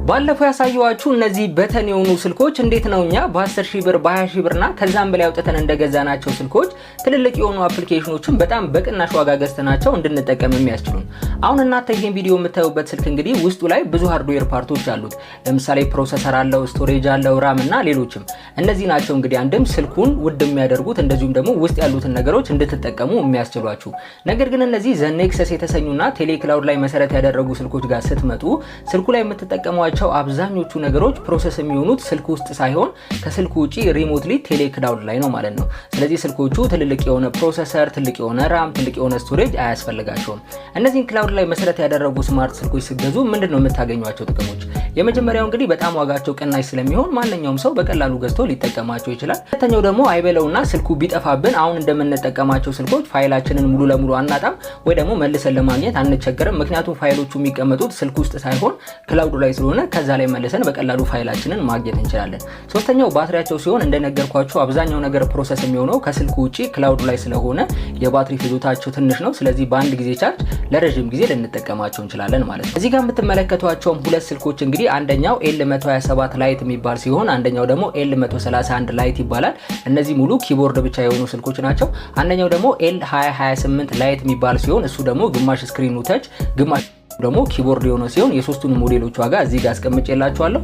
ባለፈው ያሳየኋችሁ እነዚህ button የሆኑ ስልኮች እንዴት ነው እኛ በ10 ሺህ ብር፣ በ20 ሺህ ብርና ከዛም በላይ አውጥተን እንደገዛናቸው ስልኮች ትልልቅ የሆኑ application ኖችን በጣም በቅናሽ ዋጋ ገዝተናቸው እንድንጠቀም የሚያስችሉን? አሁን እናንተ ይሄን ቪዲዮ የምታዩበት ስልክ እንግዲህ ውስጡ ላይ ብዙ hardware part ኦች አሉት። ለምሳሌ processor አለው፣ storage አለው፣ RAM እና ሌሎችም። እነዚህ ናቸው እንግዲህ አንድም ስልኩን ውድ የሚያደርጉት፣ እንደዚሁም ደግሞ ውስጥ ያሉትን ነገሮች እንድትጠቀሙ የሚያስችሏችሁ። ነገር ግን እነዚህ The Nexus የተሰኙና ቴሌ cloud ላይ መሰረት ያደረጉ ስልኮች ጋር ስትመጡ ስልኩ ላይ የምትጠቀሟቸው አብዛኞቹ ነገሮች process የሚሆኑት ስልክ ውስጥ ሳይሆን ከስልኩ ውጪ remotely ቴሌ cloud ላይ ነው ማለት ነው። ስለዚህ ስልኮቹ ትልልቅ የሆነ processor፣ ትልቅ የሆነ RAM፣ ትልቅ የሆነ storage አያስፈልጋቸውም። እነዚህን cloud ላይ መሰረት ያደረጉ smart ስልኮች ስትገዙ ምንድን ነው የምታገኟቸው ጥቅሞች? የመጀመሪያው እንግዲህ በጣም ዋጋቸው ቅናሽ ስለሚሆን ማንኛውም ሰው በቀላሉ ገዝቶ ሊጠቀማቸው ይችላል። ሁለተኛው ደግሞ አይበለውና ስልኩ ቢጠፋብን አሁን እንደምንጠቀማቸው ስልኮች ፋይላችንን ሙሉ ለሙሉ አናጣም ወይ ደግሞ መልሰን ለማግኘት አንቸገርም። ምክንያቱም ፋይሎቹ የሚቀመጡት ስልክ ውስጥ ሳይሆን cloud ኡ ላይ ስለሆነ ከዛ ላይ መልሰን በቀላሉ ፋይላችንን ማግኘት እንችላለን። ሶስተኛው ባትሪያቸው ሲሆን እንደነገርኳችሁ አብዛኛው ነገር process የሚሆነው ከስልኩ ውጪ cloud ኡ ላይ ስለሆነ የባትሪ ፍጆታቸው ትንሽ ነው። ስለዚህ በአንድ ጊዜ ቻርጅ ለረዥም ጊዜ ልንጠቀማቸው እንችላለን ማለት ነው። እዚህ ጋር የምትመለከቷቸውም ሁለት ስልኮች እንግዲህ አንደኛው L 127 Lite የሚባል ሲሆን አንደኛው ደግሞ L 131 Lite ይባላል። እነዚህ ሙሉ keyboard ብቻ የሆኑ ስልኮች ናቸው። አንደኛው ደግሞ L 2028 Lite የሚባል ሲሆን እሱ ደግሞ ግማሽ screen ኑ touch ግማሽ ደግሞ keyboard የሆነ ሲሆን የሶስቱን ሞዴሎች ዋጋ እዚህ ጋር አስቀምጬላችኋለሁ።